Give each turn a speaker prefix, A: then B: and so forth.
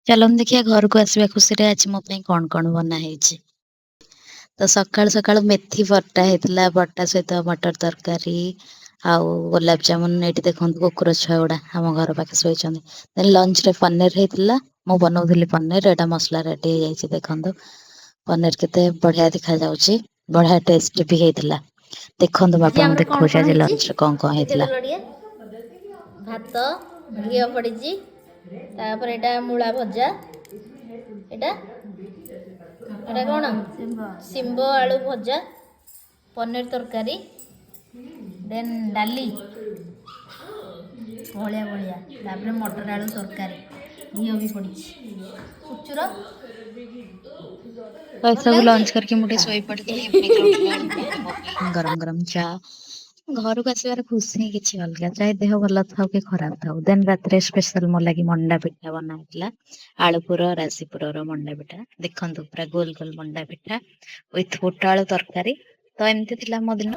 A: ଚାଲନ୍ତୁ ଦେଖିବା, ଘରକୁ ଆସିବା ଖୁସିରେ ଆଜି ମୋ ପାଇଁ କଣ କଣ ବନା ହେଇଛି। ତ ସକାଳୁ ସକାଳୁ ମେଥି ପରଟା ହେଇଥିଲା, ପରଟା ସହିତ ମଟର ତରକାରୀ ଆଉ ଗୋଲାପ ଜାମୁନ। ଏଇଠି ଦେଖନ୍ତୁ, କୁକୁର ଛୁଆ ଗୁଡ଼ା ଆମ ଘର ପାଖେ ଶୋଇଛନ୍ତି। ଦେନ୍ ଲଞ୍ଚରେ ପନିର ହେଇଥିଲା। ମୁଁ ବନଉଥିଲି ପନିର। ଏଇଟା ମସଲା ରେଡି ହେଇଯାଇଛି। ଦେଖନ୍ତୁ, ପନିର କେତେ ବଢିଆ ଦେଖାଯାଉଛି। ବଢିଆ ଟେଷ୍ଟ ବି ହେଇଥିଲା। ଦେଖନ୍ତୁ, ମୁଁ
B: ଆଜି
A: ଆପଣଙ୍କୁ
B: ଆମର କ'ଣ
A: ଦେଖାଉଛି
B: କ'ଣ
A: ଆଜି
B: ହେଇଛି।
A: ଲଞ୍ଚରେ କଣ କଣ ହେଇଥିଲା।
B: ଦେଖେଇଦେଲ ଟିକେ। ଭାତ, ଘିଅ ପଡ଼ିଛି। ତାପରେ ଏଇଟା ମୂଳା ଭଜା। ଏଇଟା କ'ଣ? ଶିମ୍ବ ଆଳୁ ଭଜା, ପନିର ତରକାରୀ, ଦେନ୍ ଡାଲି ବହଳିଆ ବହଳିଆ, ତାପରେ ମଟର ଆଳୁ ତରକାରୀ, ଘିଅ ବି ପଡ଼ିଛି, ପ୍ରଚୁର।
A: ତ ଏସବୁ ଲଞ୍ଚ କରିକି ମୁଁ ଟିକେ ଶୋଇ ପଡ଼ିଥିଲି। ଇଭିନିଂରେ ଉଠିଲା ବେଳକୁ ମମି ମୋ ପାଇଁ ଗରମ ଗରମ ଚା। ଘରକୁ ଆସିବାର ଖୁସି ହିଁ କିଛି ଅଲଗା, ଚାହେ ଦେହ ଭଲ ଥାଉ କି ଖରାପ ଥାଉ। ଦେନ୍ ରାତିରେ ସ୍ପେଶାଲ ମୋ ଲାଗି ମଣ୍ଡା ପିଠା ବନା ହେଇଥିଲା। ଆଳୁ ପୁର, ରାଶି ପୁରର ମଣ୍ଡା ପିଠା। ଦେଖନ୍ତୁ, ପୁରା ଗୋଲ ଗୋଲ ମଣ୍ଡା ପିଠା ୱିଥ୍ ବୁଟ ଆଳୁ ତରକାରୀ। ତ ଏମିତି ଥିଲା ମୋ ଦିନ।